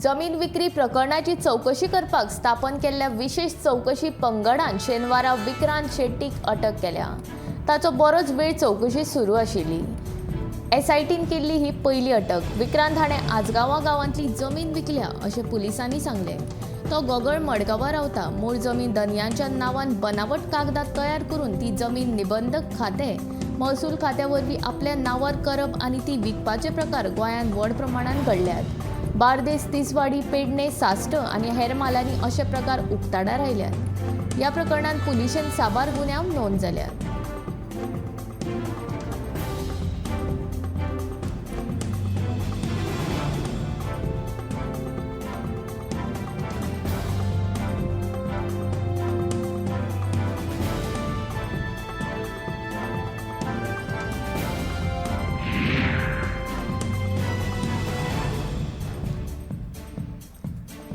जमीन विक्री प्रकरणाची चवकशी करपाक स्थापन केल्ल्या विशेष चवकशी पंगडान शेनवारा विक्रांत शेट्टीक अटक केल्या. ताचो बरोच वेळ चवकशी सुरू आशिल्ली. एसआयटीन केल्ली ही पयली अटक. विक्रांत हाणें आजगांवा गांवांतली जमीन विकल्या अशें पुलिसांनी सांगलें. तो गोगळ मडगांवां रावता. मूळ जमीन धनयांच्या नांवान बनावट कागदां तयार करून ती जमीन निबंधक खातें महसूल खात्या वरवीं आपल्या नांवार करप आनी ती विकपाचे प्रकार गोंयांत व्हड प्रमाणांत घडल्यात. बार्देस, तिसवाडी, पेडणे, साश्ट आनी हेर म्हालांनी अशे प्रकार उक्ताडार आयल्यात. ह्या प्रकरणांत पुलिशेन साबार गुन्यांव नोंद जाल्यात.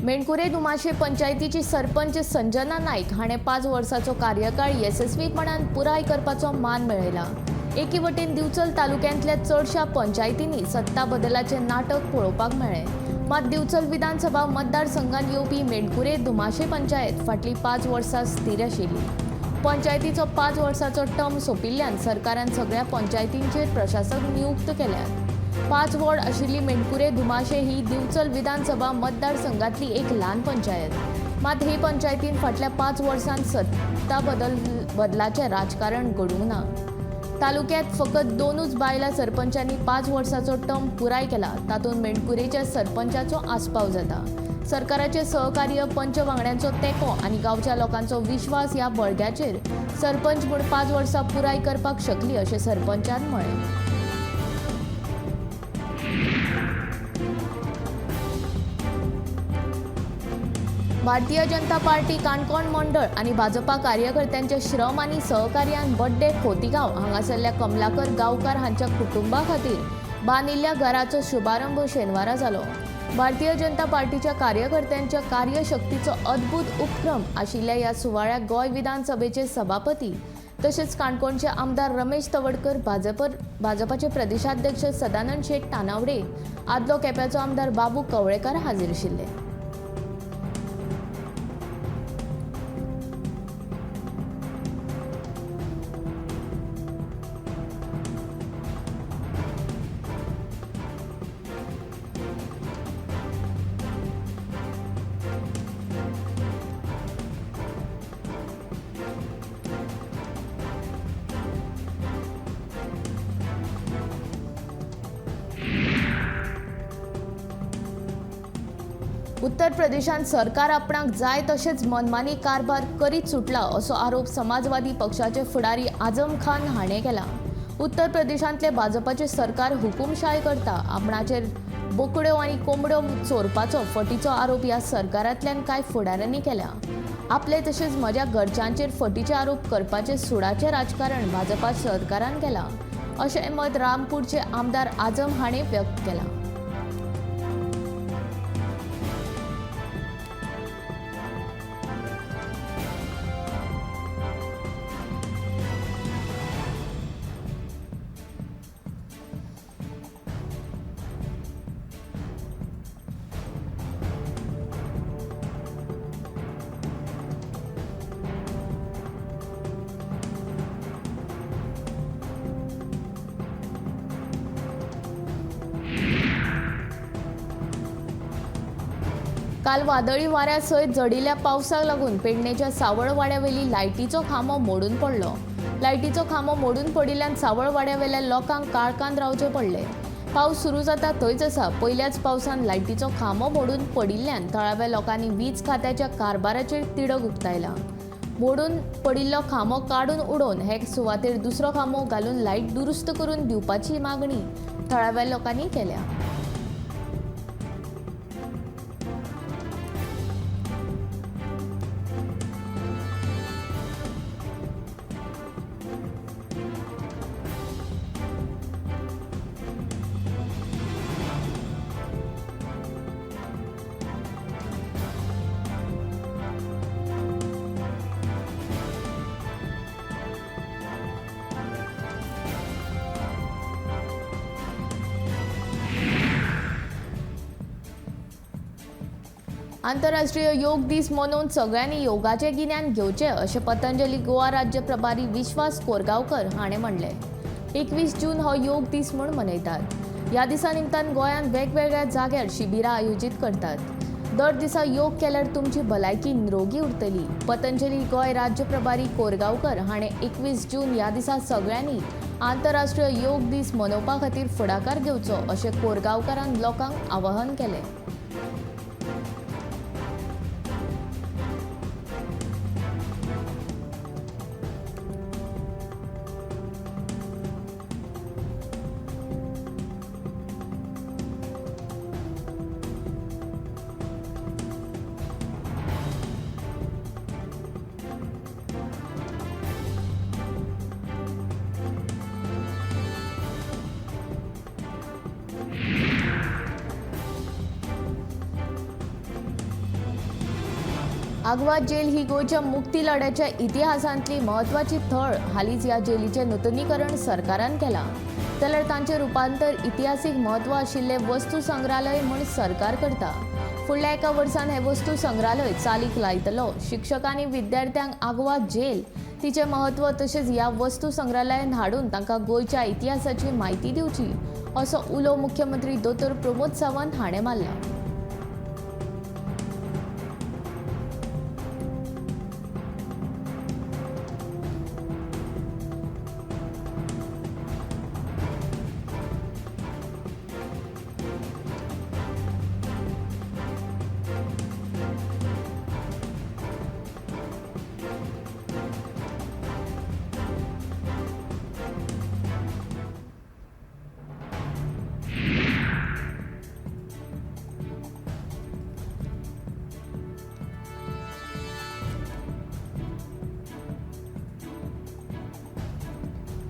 मेणकुरे धुमाशे पंचायतीची सरपंच संजना नायक हाणें 5 वर्सांचो कार्यकाळ येसस्वीपणान पुराय करपाचो मान मेळयला. एके वटेन दिवचल तालुक्यांतल्या चडशा पंचायतींनी सत्ता बदलाचें नाटक पळोवपाक मेळ्ळें. मात दिवचल विधानसभा मतदारसंघात येवपी मेणकुरे धुमाशे पंचायत फाटलीं 5 वर्सां स्थीर आशिल्ली. पंचायतीचो 5 वर्सांचो टर्म सोंपिल्ल्यान सरकारान सगळ्या पंचायतींचेर प्रशासक नियुक्त केल्यात. 5 वॉर्ड आशिल्ली मेणकुरे धुमाशे ही दिवचल विधानसभा मतदारसंघातली एक ल्हान पंचायत. मात हे पंचायतीन फाटल्या 5 वर्सांत सत्ता बदलाचें राजकारण घडूंक ना. तालुक्यांत फकत 2 बायलां सरपंचांनी 5 वर्सांचो टर्म पुराय केला. तातूंत मेणकुरेच्या सरपंचाचो आस्पाव जाता. सरकाराचें सहकार्य, पंच वांगड्यांचो तेंको आनी गांवच्या लोकांचो विश्वास ह्या बळग्याचेर सरपंच म्हूण 5 वर्सां पुराय करपाक शकली अशें सरपंचान म्हळें. भारतीय जनता पार्टी काणकोण मंडळ आनी भाजपा कार्यकर्त्यांच्या श्रम आनी सहकार्यान बड्डे खोतीगांव हांगासरल्या कमलाकर गांवकार हांच्या कुटुंबा खातीर बांदिल्ल्या घराचो शुभारंभ शेनवारा जालो. भारतीय जनता पार्टीच्या कार्यकर्त्यांच्या कार्यशक्तीचो अद्भुत उपक्रम आशिल्ल्या ह्या सुवाळ्याक गोंय विधानसभेचे सभापती तशेंच काणकोणचे आमदार रमेश तवडकर, भाजपाचे प्रदेशाध्यक्ष सदानंद शेट तानावडे, आदलो केप्याचो आमदार बाबू कवळेकार हाजीर आशिल्ले. उत्तर प्रदेशांत सरकार आपणाक जाय तशेंच मनमानी कारभार करीत सुटला असो आरोप समाजवादी पक्षाचे फुडारी आजम खान हाणें केला. उत्तर प्रदेशांतले भाजपाचे सरकार हुकुमशाय करता. आपणाचेर बोकड्यो आनी कोंबड्यो चोरपाचो फटीचो आरोप ह्या सरकारांतल्यान कांय फुडाऱ्यांनी केला. आपले तशेंच म्हज्या घरच्यांचेर फटीचे आरोप करपाचें सुडाचें राजकारण भाजपा सरकारान केलां अशें मत रामपूरचे आमदार आजम हाणें व्यक्त केलां. काल वादळी वाऱ्या सयत जडिल्ल्या पावसाक लागून पेडणेच्या सावळवाड्यावेली लायटीचो खांबो मोडून पडलो. लायटीचो खांबो मोडून पडिल्ल्यान सावळवाड्यावेल्या लोकांक काळखांत रावचें पडलें. पावस सुरू जाता थंयच आसा. पयल्याच पावसान लायटीचो खांबो मोडून पडिल्ल्यान थळाव्या लोकांनी वीज खात्याच्या कारभाराचेर तिडक उक्तायला. मोडून पडिल्लो खांबो काडून उडोवन हे सुवातेर दुसरो खांबो घालून लायट दुरुस्त करून दिवपाची मागणी थळाव्या लोकांनी केल्या. आंतरराष्ट्रीय योग दीस मनोवन सगळ्यांनी योगाचें गिन्यान घेवचें अशें पतंजली गोवा राज्य प्रभारी विश्वास कोरगांवकर हाणें म्हणलें. 21 जून हो योग दीस म्हूण मनयतात. ह्या दिसा निमतान गोंयांत वेगवेगळ्या जाग्यार शिबिरां आयोजीत करतात. दर दिसा योग केल्यार तुमची भलायकी निरोगी उरतली. पतंजली गोंय राज्य प्रभारी कोरगांवकर हाणें 21 जून ह्या दिसा सगळ्यांनी आंतरराष्ट्रीय योग दीस मनोवपा खातीर फुडाकार घेवचो अशें कोरगांवकरान लोकांक आवाहन केलें. आगवाद जेल ही गोंयच्या मुक्ती लढ्याच्या इतिहासांतली म्हत्वाची थळ. हालींच ह्या जेलीचें नुतनीकरण सरकारान केलां, जाल्यार तांचें रुपांतर इतिहासीक म्हत्व आशिल्लें वस्तू संग्रहालय म्हूण सरकार करता. फुडल्या एका वर्सान हें वस्तू संग्रहालय चालीक लायतलो. शिक्षकांनी विद्यार्थ्यांक आगवाद जेल, तिचें म्हत्व तशेंच ह्या वस्तू संग्रहालयांत हाडून तांकां गोंयच्या इतिहासाची म्हायती दिवची असो उलो मुख्यमंत्री दोतोर प्रमोद सावंत हाणें मारला.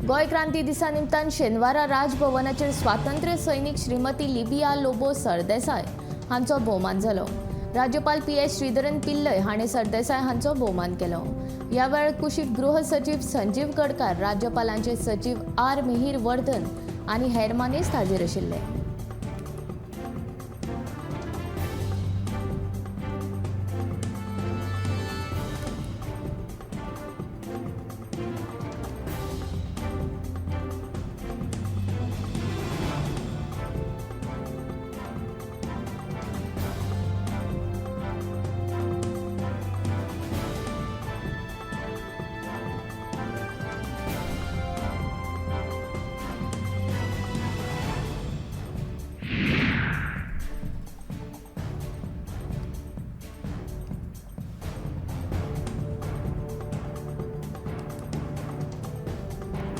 गोंय क्रांती दिसा निमतान शेनवारा राजभवनाचेर स्वातंत्र्य सैनिक श्रीमती लिबिया लोबो सरदेसाय हांचो भोवमान जालो. राज्यपाल PS Sreedharan Pillai हाणें सरदेसाय हांचो भोवमान केलो. ह्या वेळार कुशीक गृह सचीव संजीव गडकार, राज्यपालांचे सचीव R Mihir Vardhan आनी हेर मानेस्त हाजीर आशिल्ले.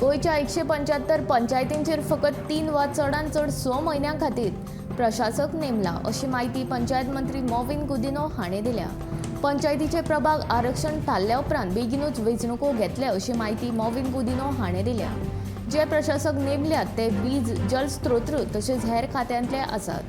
गोंयच्या 175 पंचायतींचेर फकत 3 वा चडांत चड 6 म्हयन्यां खातीर प्रशासक नेमला अशी म्हायती पंचायत मंत्री मॉविन गुदिन्हो हाणें दिल्या. पंचायतीचे प्रभाग आरक्षण थारल्या उपरांत बेगीनूच वेंचणुको घेतले अशी म्हायती मॉविन गुदिन्हो हाणें दिल्या. जे प्रशासक नेमल्यात ते वीज, जलस्रोत तशेंच हेर खात्यांतले आसात.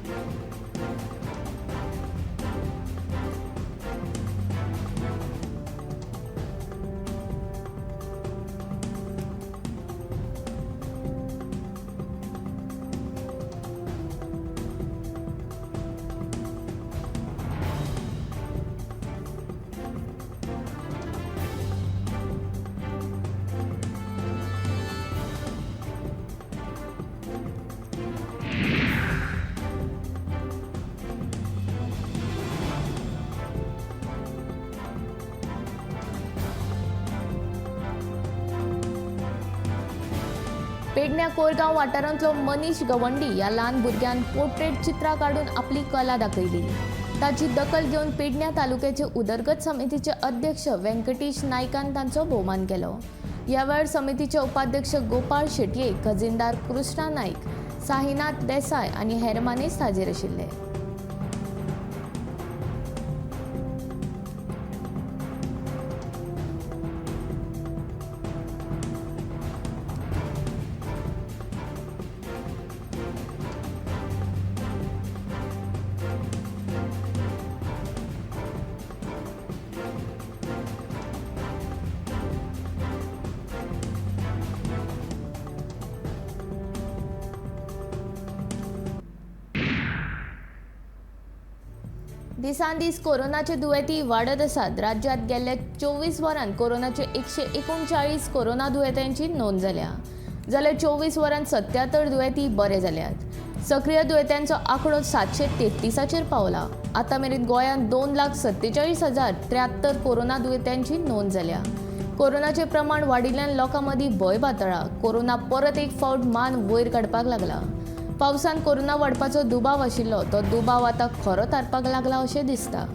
पेडण्या कोरगांव वाठारांतलो मनीष गवंडी ह्या ल्हान भुरग्यान पोर्ट्रेट चित्रां काडून आपली कला दाखयली. ताची दखल घेवन पेडण्या तालुक्याचे उदरगत समितीचे अध्यक्ष व्यंकटेश नायकान तांचो भोवमान केलो. ह्या वेळार समितीचे उपाध्यक्ष गोपाळ शेटये, खजिनदार कृष्णा नायक, साहिनाथ देसाय आनी हेर मानेस्त हाजीर आशिल्ले. दिसान दीस कोरोनाचे दुयेंती वाडत आसात. राज्यांत गेल्ल्या 24 वरांत कोरोनाचे 139 कोरोना दुयेंत्यांची नोंद जाल्या, जाल्यार 24 वरांत 77 दुयेंती बरे जाल्यात. सक्रीय दुयेंत्यांचो आंकडो 733 पावला. आतां मेरेन गोंयांत 2,47,073 कोरोना दुयेंत्यांची नोंद जाल्या. कोरोनाचें प्रमाण वाडिल्ल्यान लोकां मदीं भंय पातळ्ळा. कोरोना परत एक फावट मान वयर काडपाक लागला. पावसान कोरोना वाडपाचो दुबाव आशिल्लो तो दुबाव आतां खरो थारपाक लागला अशें दिसता.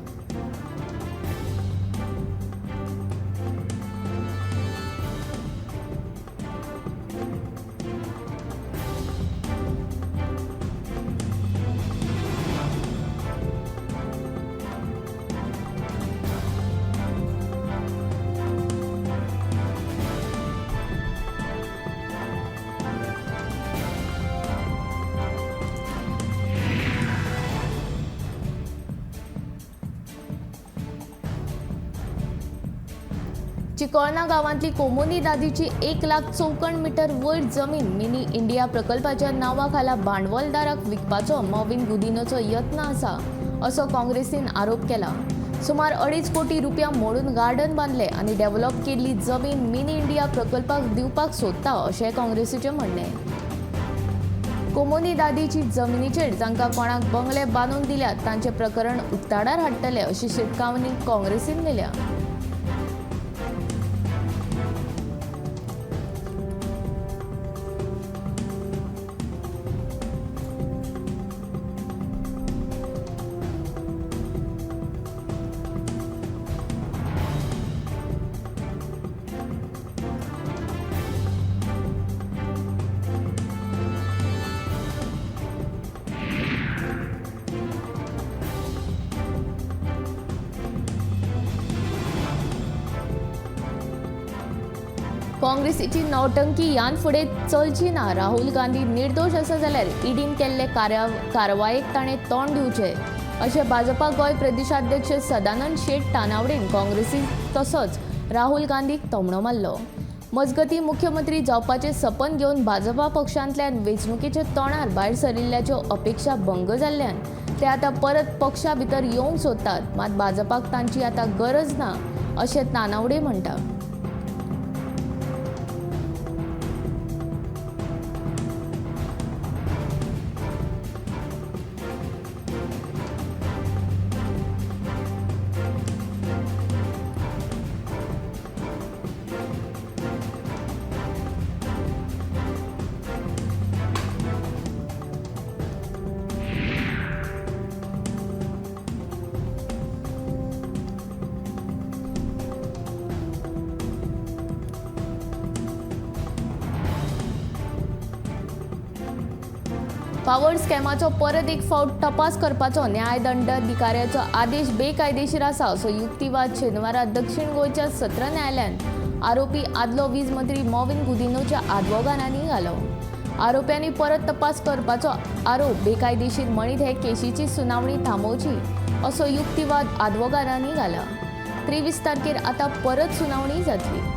चिकोळणा गांवांतली कोमुनिदादीची 1 लाख चौखण मीटर वयर जमीन मिनी इंडिया प्रकल्पाच्या नांवा खाला भांडवलदाराक विकपाचो मॉविन गुदिनोचो यत्न आसा असो काँग्रेसीन आरोप केला. सुमार 2.5 कोटी रुपया मोडून गार्डन बांदले आनी डेव्हलप केल्ली जमीन मिनी इंडिया प्रकल्पाक दिवपाक सोदता अशें काँग्रेसीचें म्हणणें. कोमुनिदादीची जमिनीचेर जांकां कोणाक बंगले बांदून दिल्यात तांचें प्रकरण उक्ताडार हाडटले अशी शिटकावणी काँग्रेसीन दिल्या. काँग्रेसीची नौटंकी ह्यान फुडें चलची ना. राहुल गांधी निर्दोश आसा जाल्यार ईडीन केल्ले कारवायेक ताणें तोंड दिवचें अशें भाजपा गोंय प्रदेशाध्यक्ष सदानंद शेट तानावडेन काँग्रेसी तसोच राहुल गांधीक तोमणो मारलो. मजगतीं मुख्यमंत्री जावपाचें सपन घेवन भाजपा पक्षांतल्यान वेंचणुकेच्या तोंडार भायर सरिल्ल्याच्यो अपेक्षा भंग जाल्ल्यान ते आतां परत पक्षा भितर येवंक सोदतात, मात भाजपाक तांची आतां गरज ना अशें तानावडे म्हणटा. पावर स्कॅमाचो परत एक फावट तपास करपाचो न्यायदंडाधिकाऱ्याचो आदेश बेकायदेशीर आसा असो युक्तिवाद शेनवारा दक्षिण गोंयच्या सत्र न्यायालयान आरोपी आदलो वीज मंत्री मॉविन गुदिनोच्या आदवोगारांनी घालो. आरोप्यांनी परत तपास करपाचो आरोप बेकायदेशीर म्हणीत हे केशीची सुनावणी थांबोवची असो युक्तिवाद आदवोगारांनी घाला. 23 तारखेर आतां परत सुनावणी जातली.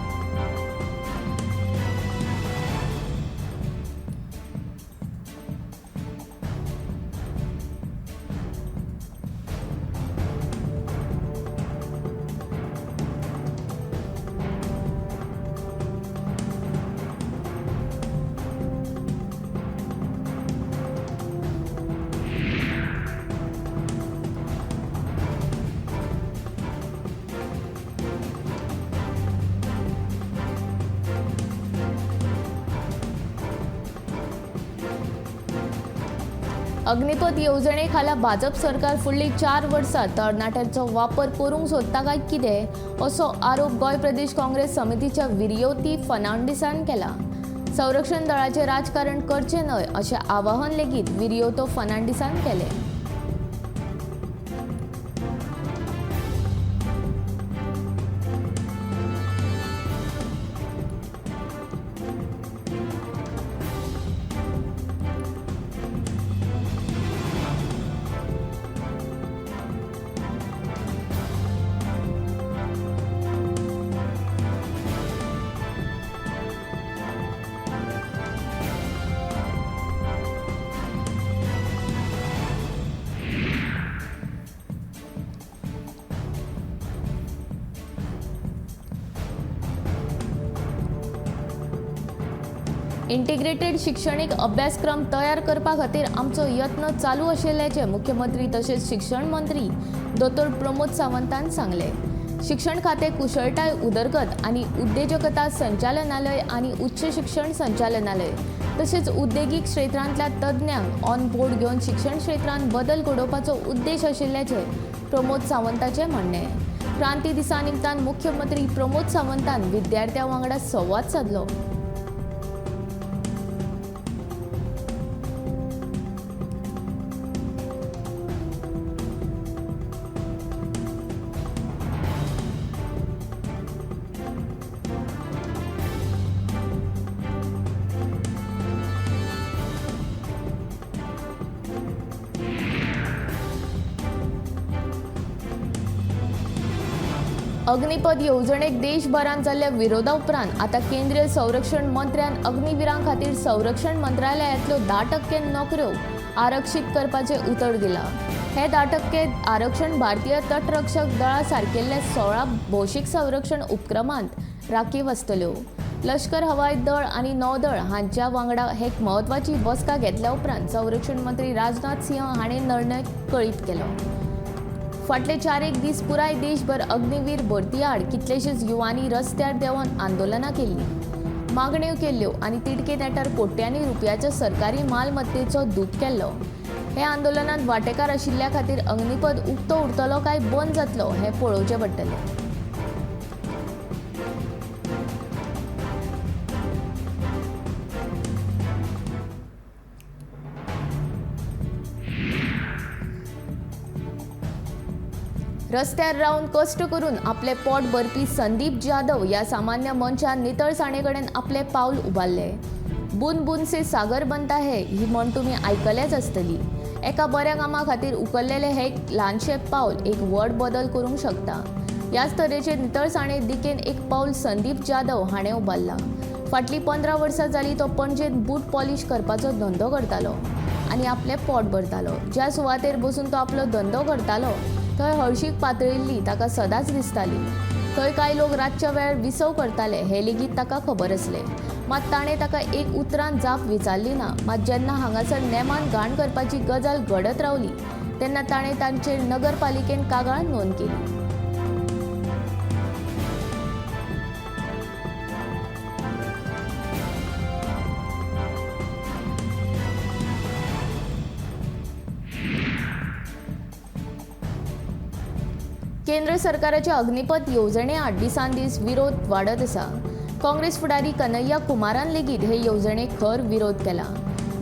अग्निपथ येवजणे खाला भाजप सरकार फुडली 4 वर्सां तरणाट्यांचो वापर करूंक सोदता काय कितें असो आरोप गोंय प्रदेश काँग्रेस समितीच्या विरियोती फर्नांडीसान केला. संरक्षण दळाचें राजकारण करचें न्हय अशें आवाहन लेगीत विरियोतो फर्नांडीसान केलें. इंटिग्रेटेड शिक्षणीक अभ्यासक्रम तयार करपा खातीर आमचो यत्न चालू आशिल्ल्याचें मुख्यमंत्री तशेंच शिक्षण मंत्री दोतोर प्रमोद सावंतान सांगलें. शिक्षण खातें कुशळटाय उदरगत आनी उद्देजकता संचालनालय आनी उच्च शिक्षण संचालनालय तशेंच उद्देगीक क्षेत्रांतल्या तज्ञांक ऑन बोर्ड घेवन शिक्षण क्षेत्रांत बदल घडोवपाचो उद्देश आशिल्ल्याचें प्रमोद सावंताचें म्हणणें. क्रांती दिसा निमतान मुख्यमंत्री प्रमोद सावंतान विद्यार्थ्यां वांगडा संवाद सादलो. अग्निपथ येवजणेक देशभरांत जाल्ल्या विरोधा उपरांत आतां केंद्रीय संरक्षण मंत्र्यान अग्निवीरां खातीर संरक्षण मंत्रालयांतल्यो 10% नोकऱ्यो आरक्षीत करपाचें उतर दिलां. हे 10% आरक्षण भारतीय तटरक्षक दळा सारकेल्ल्या 16 भौशीक संरक्षण उपक्रमांत राखीव आसतल्यो. लश्कर, हवाई दळ आनी नौदळ हांच्या वांगडा एक म्हत्वाची बसका घेतल्या उपरांत संरक्षण मंत्री राजनाथ सिंह हाणें निर्णय कळीत केलो. फाटले 4-1 दीस पुराय देशभर अग्निवीर भरती आड कितलेशेच युवांनी रस्त्यार देंवन आंदोलनां केल्लीं, मागण्यो केल्ल्यो आनी तिडके नेटार कोट्यांनी रुपयाच्या सरकारी मालमत्तेचो धूप केल्लो. हे आंदोलनांत वांटेकार आशिल्ल्या खातीर अग्निपथ उक्तो उरतलो काय बंद जातलो हें पळोवचें पडटलें. रस्त्यार रावन कश्ट करून आपले पोट भरपी संदीप जाधव ह्या सामान्य मनशान नितळसाणे कडेन आपले पावल उबारले. बूंद बूंद से सागर बनता है ही म्हण तुमी आयकल्याच आसतली. एका बऱ्या कामा खातीर उखल्लेलें हें एक ल्हानशें पावल एक व्हड बदल करूंक शकता. ह्याच तरेचे नितळसाणे दिकेन एक पावल संदीप जाधव हाणें उबारलां. फाटलीं 15 वर्सां जालीं तो पणजेंत बूट पॉलिश करपाचो धंदो करतालो आनी आपलें पोट भरतालो. ज्या सुवातेर बसून तो आपलो धंदो करतालो थंय हळशीक पातळिल्ली ताका सदांच दिसताली. थंय कांय लोक रातच्या वेळार विसव करताले हें लेगीत ताका खबर आसलें. मात ताणें ताका एक उतरान जाप विचारली ना. मात जेन्ना हांगासर नेमान घाण करपाची गजाल घडत रावली तेन्ना ताणें तांचेर नगरपालिकेन कागाळ नोंद केली. केंद्र सरकाराच्या अग्निपथ येवजणे आड दिसान दीस विरोध वाडत आसा. काँग्रेस फुडारी कन्हैया कुमारान लेगीत हे येवजणेक खर विरोध केला.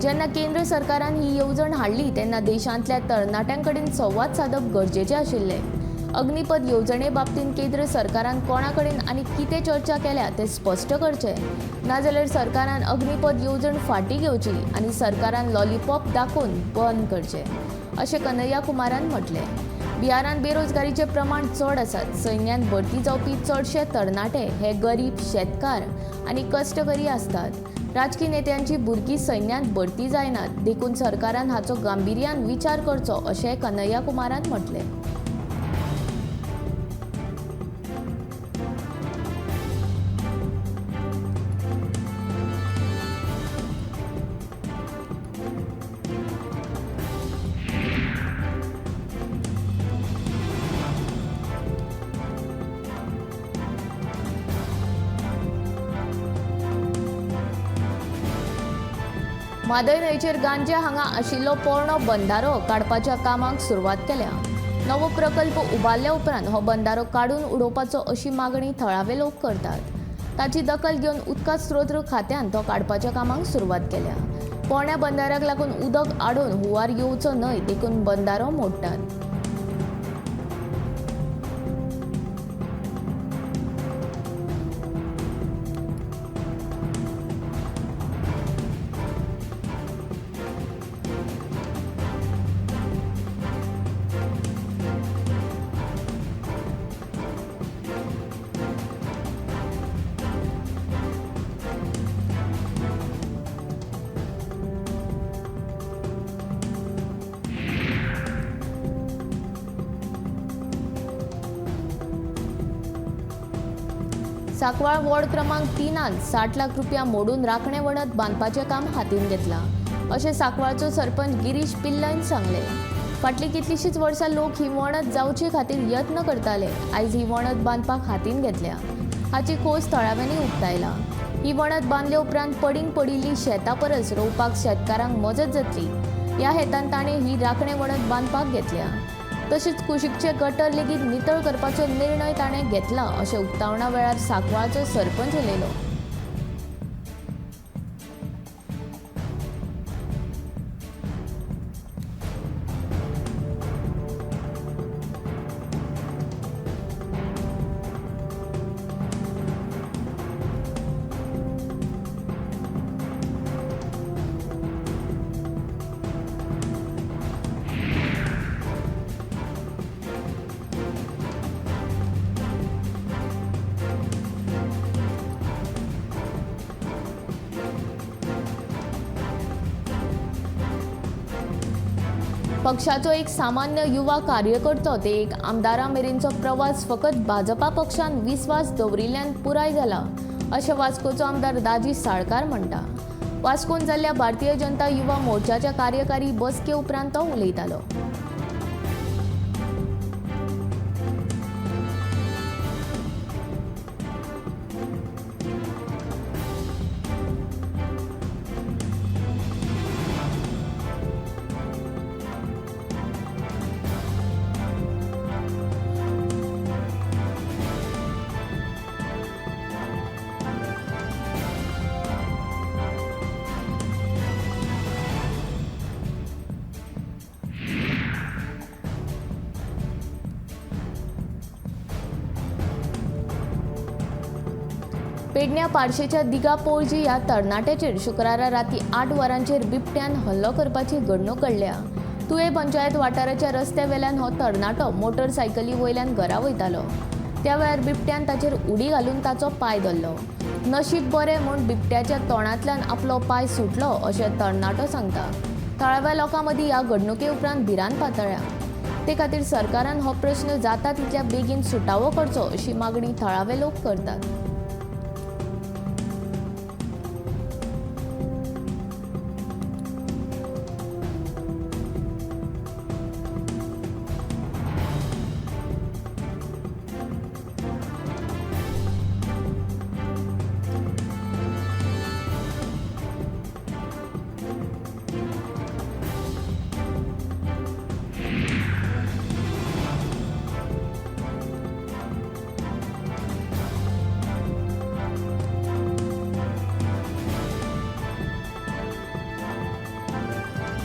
जेन्ना केंद्र सरकारान ही येवजण हाडली तेन्ना देशांतल्या तरणाट्यां कडेन संवाद सादप गरजेचें आशिल्लें. अग्निपथ येवजणे बाबतींत केंद्र सरकारान कोणा कडेन आनी कितें चर्चा केल्या तें स्पश्ट करचें, नाजाल्यार सरकारान अग्निपथ येवजण फाटीं घेवची आनी सरकारान लॉलीपॉप दाखोवन बंद करचें अशें कन्हैया कुमारान म्हटलें. बिहारांत बेरोजगारीचें प्रमाण चड आसात. सैन्यांत भरती जावपी चडशे तरणाटे हे गरीब, शेतकार आनी कश्टकरी आसतात. राजकी नेत्यांची भुरगीं सैन्यांत भरती जायनात, देखून सरकारान हाचो गांभिर्यान विचार करचो अशें कन्हैया कुमारान म्हटलें. म्हादय न्हंयचेर गांजे हांगा आशिल्लो पोरणो बंधारो काडपाच्या कामाक सुरवात केल्या. नवो प्रकल्प उबारल्या उपरांत हो बंधारो काडून उडोवपाचो अशी मागणी थळावे लोक करतात. ताची दखल घेवन उदका स्रोत खात्यान तो काडपाच्या कामाक सुरवात केल्या. पोरण्या बंधाऱ्याक लागून उदक आडोवन हुंवार येवचो न्हय देखून बंधारो मोडटात. सांकवाळ वॉर्ड क्रमांक 3 60 लाख रुपया मोडून राखणे वणत बांदपाचें काम हातीन घेतलां अशें सांकवाळचो सरपंच गिरीश पिल्लयन सांगलें। फाटलीं कितलींशींच वर्सां लोक ही वणत जावचे खातीर यत्न करताले। आयज ही वणत बांदपाक हातीन घेतल्या हाची खोस थळाव्यांनी उक्तायला। ही वणत बांदले उपरांत पडींग पडिल्ली शेतां परस रोवपाक शेतकारांक मजत जातली ह्या हेतान ताणें ही राखणे वणत बांदपाक घेतल्या। तशेंच कुशीकचे गटर लेगीत नितळ करपाचो निर्णय ताणें घेतला अशें उक्तावणा वेळार सांकवाळचो सरपंच उलयलो। पक्षाचो एक सामान्य युवा कार्यकर्तो ते एक आमदारा मेरेनचो प्रवास फकत भाजपा पक्षान विस्वास दवरिल्ल्यान पुराय जाला अशें वास्कोचो आमदार दाजी साळकार म्हणटा। वास्कोन जाल्ल्या भारतीय जनता युवा मोर्चाच्या कार्यकारी बसके उपरांत तो उलयतालो। पेडण्या पार्शेच्या दिगा पोळजी ह्या तरणाट्याचेर शुक्रारा राती 8 वरांचेर बिबट्यान हल्लो करपाची घडणूक घडल्या। तुये पंचायत वाठाराच्या रस्त्या वेल्यान हो तरणाटो मोटरसायकली वयल्यान घरा वयतालो। त्या वेळार बिबट्यान ताचेर उडी घालून ताचो पांय धरलो। नशीब बरें म्हूण बिबट्याच्या तोंडांतल्यान आपलो पांय सुटलो अशें तरणाटो सांगता। थळाव्या लोकां मदीं ह्या घडणुके उपरांत भिरांत पातळ्ळ्या। ते खातीर सरकारान हो प्रश्न जाता तितल्या बेगीन सुटावो करचो अशी मागणी थळावे लोक करतात।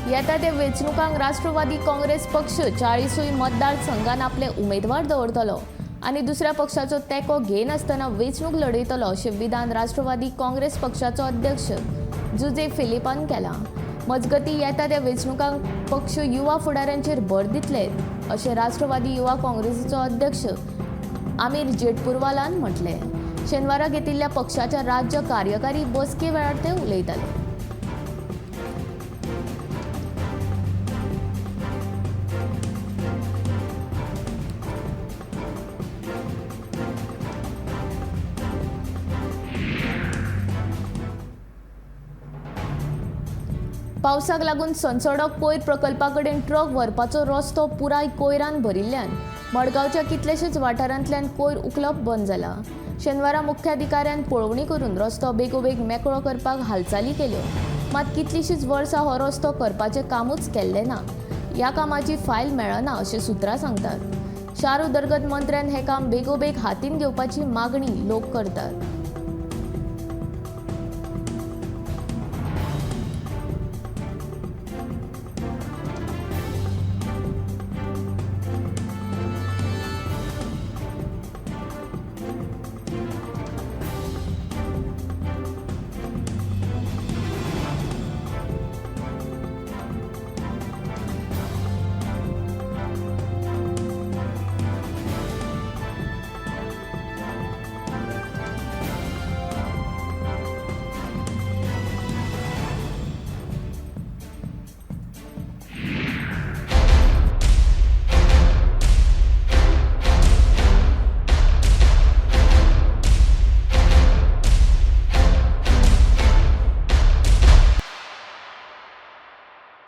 येता ते वेंचणुकांक राष्ट्रवादी काँग्रेस पक्ष 40 मतदारसंघान आपले उमेदवार दवरतलो आनी दुसऱ्या पक्षाचो तेंको घेनासतना वेंचणूक लढयतलो अशें विधान राष्ट्रवादी काँग्रेस पक्षाचो अध्यक्ष जुजे फिलिपान केलां। मजगतीं येता त्या वेंचणुकांक पक्ष युवा फुडाऱ्यांचेर भर दितले अशें राष्ट्रवादी युवा काँग्रेसीचो अध्यक्ष आमिर जेटपुरवालान म्हटलें। शेनवारा घेतिल्ल्या पक्षाच्या राज्य कार्यकारी बसके वेळार ते उलयताले। पावसाक लागून सनसडो कोयर प्रकल्पा कडेन ट्रक व्हरपाचो रस्तो पुराय कोयरान भरिल्ल्यान मडगांवच्या कितलेशेच वाठारांतल्यान कोयर उखलप बंद जाला। शेनवारा मुख्याधिकाऱ्यान पळोवणी करून रस्तो बेगोबेग मेकळो करपाक हालचाली केल्यो, मात कितलींशींच वर्सां हो रस्तो करपाचें कामूच केल्लें ना। ह्या कामाची फायल मेळना अशें सुत्रां सांगतात। शार उदरगत मंत्र्यान हें काम बेगोबेग हातीन घेवपाची मागणी लोक करतात।